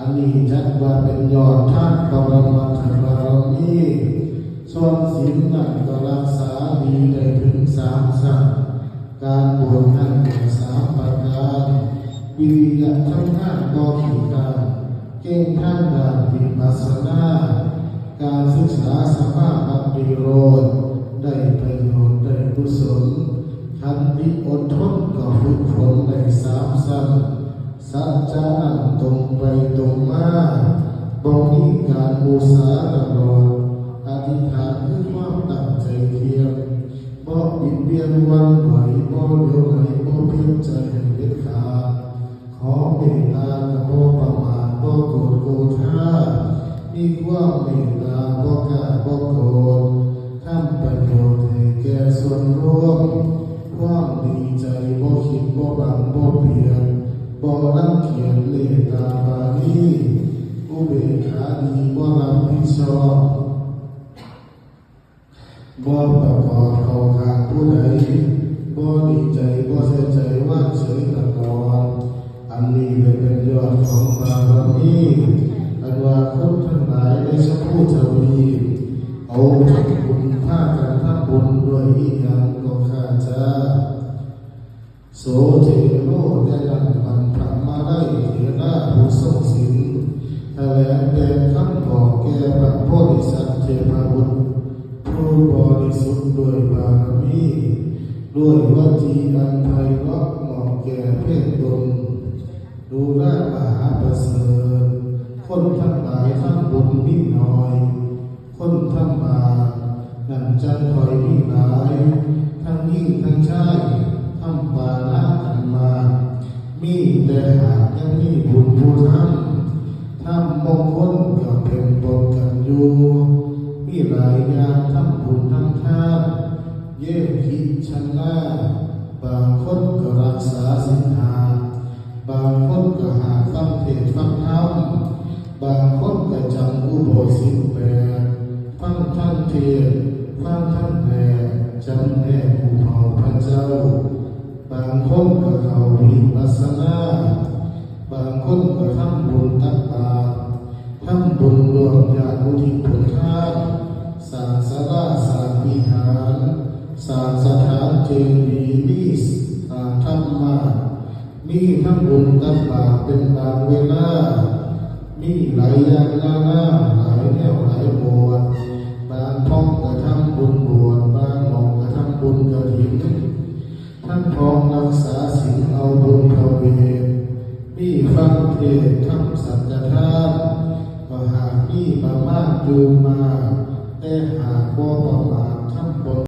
ອັນນີ້ຈັດວ່າເປັນຍອດທານປະມາດຖະບາລະມີ. ສ່ວນສິນນັ້ນກໍຮັກສາດີໄດ້ເຖິງສາມຊັ້ນ, ການບວດນັ້ນກໍສາມປະການ, ວິລິຍະທຳງານບໍ່ຂີ້ຄ້ານ, ເກັ່ງທາງດ້ານວິປັດສະນາ, ການສຶກສາສະມາບັດວິໂຣດ ໄດ້ປະໂຫຍດໄດ້ກຸສົນ, ຂັນຕິອົດທົນກໍຝຶກຝົນໄດ້ສາມຊັ້ນ. ສັດຈະນັ້ນຕົງໄປຕົງມາ, ບໍ່ມີການມຸສາຕະຫຼອດ, ອະທິຖານຄືຄວາມຕັ້ງໃຈທ່ຽງ, ບໍ່ບິດບຽນຫວັ່ນໄຫວ, ບໍ່ຫຼຽວໄຫຼ, ບໍ່ປ່ຽນໃຈໃຫ້ເດັດຂາດ. ຂໍເມດຕາກໍບໍ່ປະໝາດ, ບໍ່ໂກດໂກທາ, ມີຄວາມເມດຕາ, ບໍ່ກ້າ, ບໍ່ໂກດ, ທຳປະໂຫຍດໃຫ້ແກ່ສ່ວນລວມ. ຄວາມດີໃຈ ບໍ່ຄິດ ບໍ່ບັງ ບໍ່ບຽດ ບໍ່ລັງກຽດ ເມດຕາປານີ ອຸເບກຂາດີ ບໍ່ຮັບຜິດຊອບ ບໍ່ປະກອບເຂົ້າຂ້າງຜູ້ໃດ ບໍ່ດີໃຈ ບໍ່ເສຍໃຈ ວາງເສີຍຕະກອນ. ອັນນີ້ແຫຼະເປັນຍອດຂອງບາລະມີ ອັນວ່າຄົນທັງຫຼາຍໃນຊະພູທະວີບ ເອົາທຳບຸນ ພາກັນທຳບຸນດ້ວຍອີ່ຫຍັງກໍຂ້າຈະ ໂສເຖໂລ ແຕ່ນັ້ນບັນພະມາໄລເຖລະຜູ້ຊົງສິນ ຖະແຫຼງແຕ່ງຄຳບອກແກ່ພະໂພທິສັດເທພະບຸດ ຜູ້ບໍລິສຸດດ້ວຍບາລະມີ ດ້ວຍວະຈີອັນໄພເນາະເໝາະແກ່ເພດຕົນ ດູລາມະຫາປະເສີດ ຄົນທັງຫຼາຍທຳບຸນມີໜ້ອຍ ຄົນທຳບາບນັ້ນຈັ່ງຄ່ອຍມີຫຼາຍ ທັງຍິງທັງຊາຍທຳປານາກັນມາ ມີແຕ່ຫາກຍັງມີບຸນຜູ້ທຳ ທຳມົງຄົນກໍເປັນປົນກັນຢູ່ ມີຫຼາຍຢ່າງທຳບຸນທຳທານ ເຢຄິຊະນາ ບາງຄົນກໍຮັກສາສິນຫ້າ ບາງຄົນກໍຫາກຟັງເທດຟັງທຳ ບາງຄົນກໍຈຳອຸໂບສົດສິນແປດ ຟັງທັງເທດ ຟັງທັງແປດ ຈຳແນກຜູ້ເຝົ້າພະເຈົ້າ ບາງຄົນກໍເຂົ້າວິປັດສະນາ ບາງຄົນກໍທຳບຸນຕັກບາດ ທຳບຸນຮ່ວມຍາດອຸທິດຜົນທານ ສ້າງສາລາ ສ້າງວິຫານ ສ້າງສະຖານເຈດີ ມີສ້າງທຳມາດ ມີທຳບຸນຕັກບາດເປັນບາງເວລາ ມີຫຼາຍຢ່າງນານາ ຫຼາຍແນວຫຼາຍໂໝດ ບາງພ້ອງກໍທຳບຸນບວດ ບາງໝ່ອງກໍທຳບຸນກະຖິນ ທັງພ້ອງຮັກສາສິນເອົາບຸນພະເວດ ມີຟັງເທດທຳສັງຄະທານ ກໍຫາກມີປະມານຢູ່ມາກ ແຕ່ຫາກບໍ່ປ